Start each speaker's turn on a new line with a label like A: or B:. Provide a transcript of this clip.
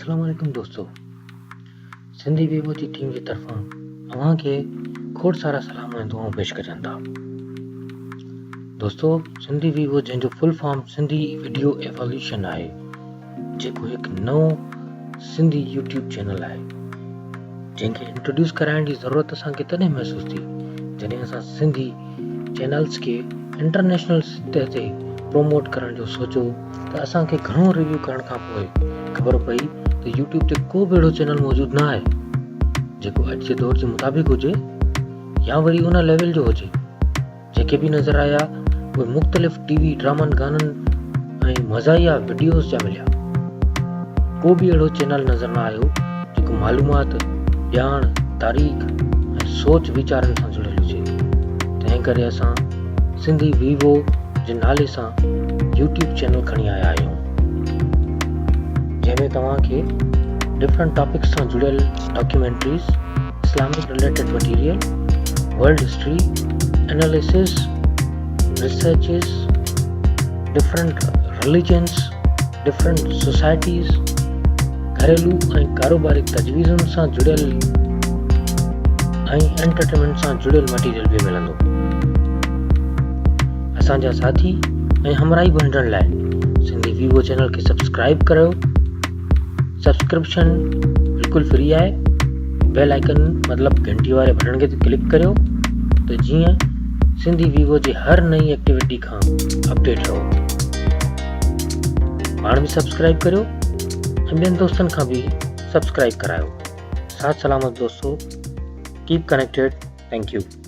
A: السلام عليڪم دوستو سنڌي ويوو جي ٽيم جي طرفان اوهان کي کوڙ سارا سلام ۽ دعائون پيش ڪجن ٿا دوستو سنڌي ويوو جنهن جو full form Sindhi video evolution آهي جيڪو هڪ نئون سنڌي يوٽيوب چينل آهي جنهن کي انٽروڊيوس ڪرائڻ جي ضرورت اسان کي تڏهن محسوس ٿي جڏهن اسان سنڌي چينلز کي انٽرنيشنل سطح تي پروموٽ ڪرڻ جو سوچيو ته اسان کي گهڻو ريويو ڪرڻ کان پوء خبر پئي ته يوٽيوب تي ڪو به اهڙو چينل موجود نه آهي جيڪو اڄ جي دور جي مطابق هجي يا وري ان ليول جو هجي. جيڪي به نظر آيا اهي مختلف ٽي وي ڊرامن گانن ۽ مزاحيه وڊيوز جا مليا. ڪو به اهڙو چينل نظر نه آيو جيڪو معلومات، ڄاڻ، تاريخ ۽ سوچ ويچارن سان جڙيل هجي. تنهن ڪري اسان سنڌي ويوو جي نالي سان يوٽيوب چينل کڻي آيا آهيون جنهن ۾ توهان کي ڊفرنٽ ٽاپڪس سان جڙيل documentaries, Islamic related material, world history, analysis, researches, different religions, different societies, گهريلو ۽ ڪاروباري تجويزن سان جڙيل ۽ انٽرٽينمينٽ سان جڙيل مٽيريل به ملندو. اسان جا ساٿي ۽ همراهي بڻجڻ لاء سنڌي ويوو چينل کي سبسڪرائب ڪريو. سبسڪرپشن بلڪل فري آهي بيل آئيڪن مطلب گهنٽي واري بٽڻ کي ڪلڪ ڪريو ته جيئن سنڌي ويوو جي هر نئين ايڪٽيوٽي کان اپڊيٽ رهو پاڻ به سبسڪرائب ڪريو ۽ ٻين دوستن کان به سبسڪرائب ڪرايو ساٿ سلامت دوستو ڪيپ ڪنيڪٽيڊ thank you.